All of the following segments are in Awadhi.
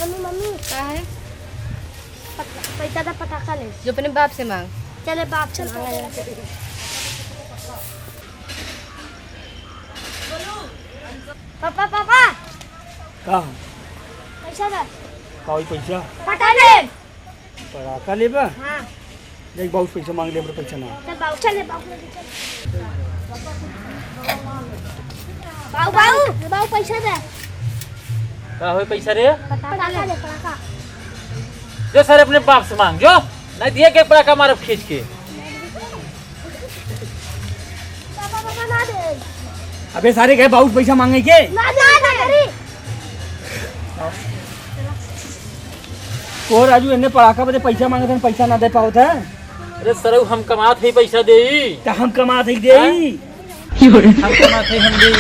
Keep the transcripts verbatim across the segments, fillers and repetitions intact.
मम्मी, मम्मी। का है? पट-, पैसा दे, पटाखा ले। जो अपने बाप से मांग। चले, बाप से मांगा जाए। पापा, पापा। का? पैसा दे। का होई पैसा? पटाखा ले। पटाखा लेबा? हाँ। देख, बाबू से पैसा मांग ले, हमरा पैसा ना। चल बाबू, चल ले बाबू, चल। बाबू, बाबू, बाबू, पैसा दे। का होई पैसा रे? पटाखा ले, पटाखा। जो सारे अपने बाप से मांग, जो। नहीं दिए के पटाखा मारब खींच के। पापा, पापा, ना दे। अबे सारे गए बाबू से पैसा मांगे के? ना, ना, ना करी। ओ राजू, एन्ने पड़ाका बदे पैसा मांगत हन, पैसा ना दे पावत है। अरे सरऊ, हम कमात हई, पैसा देई। त हम कमात हई, देई। हैं? हम कमात हई, हम देई।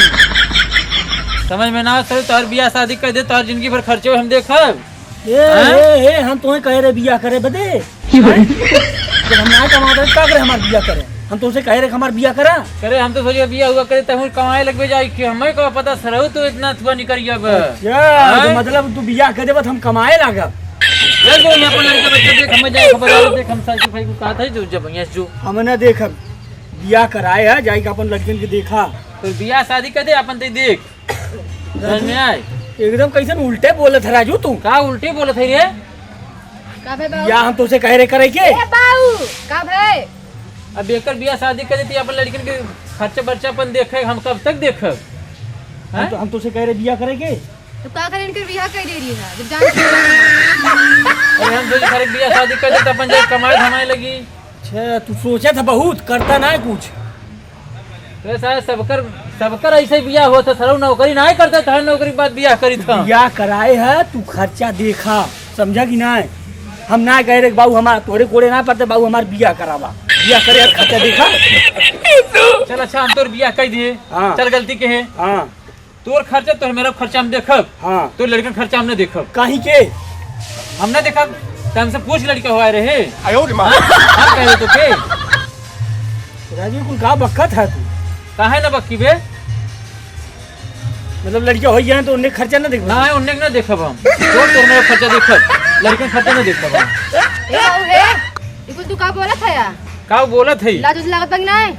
समझ में ना आवे सरऊ, तोहर बियाह शादी कर दे, तोहर जिंदगी भर खर्चे हम देखब। ए, हैं? ए, ए, हम तोहे कहे रहे बियाह करे बदे। हैं? जब हम ना कमात रहे, का करे हमार बियाह करे? हम तोसे कहे रहे हमार बियाह करा। करे, हम तो सोचे बियाह हुआ करे, तब हम कमाए लगबे जाई कि हमें का पता सरऊ तू इतना थुआ निकल गया बे। अच्छा, हैं? तो मतलब तू बियाह कर देबा त हम कमाए लागब। चल जो यहाँ पर लड़के बच्चे देख, हमें जाए खबर आ, देख हम साइकिल फाइकिल कहा था जो जब यहाँ जो। हम ना देखब, बियाह कराए है, जाई के अपन लड़कन के देखा। तो बियाह शादी कर दे, अपन ते देख। समझ में आए? एकदम कैसन उल्टे बोलत है राजू तू। का उल्टे बोलत है रे? का भे बाऊ? या हम तोसे कहे रहे करे के? ए बाऊ, का भे? अब एकर बियाह शादी कर देती, अपन लड़कन के खर्चा बर्चा अपन देखे, हम कब तक देखब? हम हैं? तो, हम तोसे कहे रहे बियाह करे के? तो का करे इनकर बियाह कर दे रही है, जब जान अरे हम सोचे सारे बियाह शादी कर देते, अपन जाए कमाए धमाए लगी। अच्छा, तू सोचा था बहुत, करता ना है कुछ। तो सारे सबकर, सबकर ऐसे बियाह होत है, सरऊ नौकरी नाहीं करते, तो नौकरी के बाद बियाह करी था। बियाह कराए है, तू खर्चा देखा, समझा कि नाहीं? हम ना कहे रे बाबू, हमार तोरे कोड़े ना पड़ते बाबू, हमार बियाह करावा, बियाह करे है, खर्चा देखा। चल अच्छा, हम तोर बियाह कर दिए। हाँ। चल गलती के है। हाँ। तोर खर्चा, तोर मेरा खर्चा हम देखब। हाँ। तोर लड़कन खर्चा हम ना देखब। काहे के? हम ना देखब, त हमसे पूछ लड़का हुआ रहे। आयो रे माँ। हाँ? हम कहे तो के? राजू, कुल का बक्कत है तू? काहे ना बक्की बे? मतलब लड़का हो गया है तो उन्हें खर्चा ना देखबा? ना, उन्हें ना देखब हम। तोर, तोर मेरा खर्चा देखब, लड़कन खर्चा ना देखब हम। ए बाबू हे, ई कुल तू का बोलत है यार? का बोलत है? लाज उज लागत बा कि नाहीं?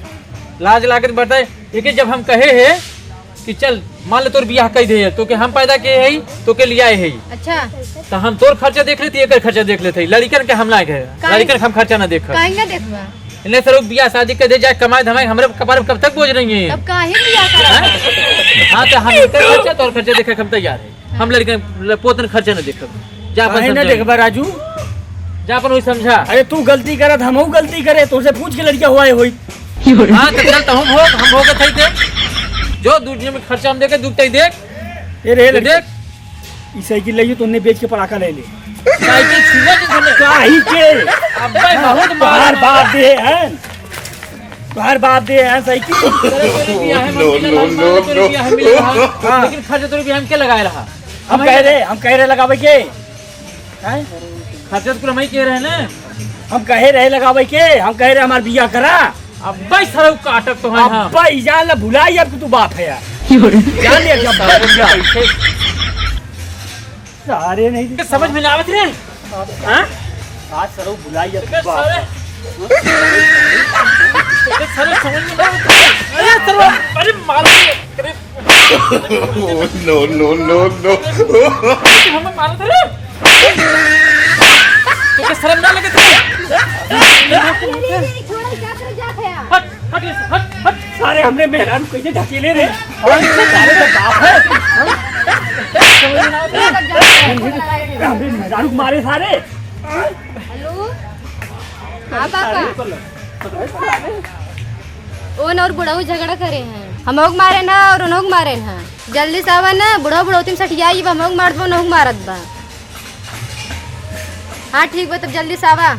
लाज लागत बताए, एके जब हम कहे है कि चल, मान ले तोर बियाह कई दे, तो के हम पैदा के है, तो के लियाए है। अच्छा। तो हम तोर खर्चा देख लेती, एकर खर्चा देख लेते, लड़कन के हम ना कहे, काहे? लड़कन के हम खर्चा ना देख। काहे ना देखबा? इन्हें सर बियाह शादी कर दे, जाए कमाए धमाए, हमरे कपार में कब तक बोझ रही है? तब काहे बियाह करा? हाँ, तो हम एकर खर्चा, तोर खर्चा देखे के हम तैयार है। हम लड़कन ल-, पोतन खर्चा ना देखब। जा अपन काहे ना समझा। देखबा राजू? जा अपन वही समझा। अरे तू गलती करत, हमहू गलती करे, तोसे पूछ के लड़का हुआ है होई। हाँ, तो चल, तहूँ भोग, हम भोगत हई ते। जो दूर में खर्चा हम देखे, दूर तई देख। ए रे तू लड़का, देख। ई साइकिल लइयो, तोने बेच के पड़ाका ले ले। साइकिल छुआ के धले। काहे के? अब्बे बहुत मार तोहार बाप दे हैं। तोहार बाप दे हैं साइकिल। तेरे, तेरे बियाह में नो, मिले नो, रहा, नो, तेरे नो। बियाह में मिले रहा। हाँ। लेकिन खर्च तोरे बियाह में के लगाए रहा? हम कह रहे, हम कह रहे लगावे के। हैं? खर्चा तो कुल हम ही कह रहे हैं ना। हम कहे रहे लगावे के, हम कह रहे हमार बियाह करा। अब्बे सरऊ काटब तो है हम। अब्बे ई जान ला भुलाई अब कि तू बाप है यार। जान ले कि अब्बे सारे भुला। कैसे? सारे नहीं के समझ में ना आवत रे। हाँ? आज सरऊ भुलाई अब कि तू बाप है। सारे, सारे समझ में ना आवत। अरे सरऊ, अरे मार दे। अरे नो, नो, नो, नो। हमें मारत रहे। तोके शर्म ना लगे तुझे? नहीं, नहीं, नहीं, छोड़ो, क्या करे जात है आप? हट, हट, हट, हट। सारे हमरे मेहरारू कैसे ढकेले रे? और इससे सारे का बाप है। हाँ? हमरे मेहरारू को मारे सारे। हेलो। हाँ पापा। ओन और बुढ़ऊ झगड़ा करे हैं, हमहू के मारे ना और उनहू के मारे ना। जल्दी से आवा ना, बुढ़ऊ बुढ़ौती में सठियाई बा, हमहू के मारत बा, उनहू के मारत बा। हाँ ठीक बा, तब जल्दी से आवा।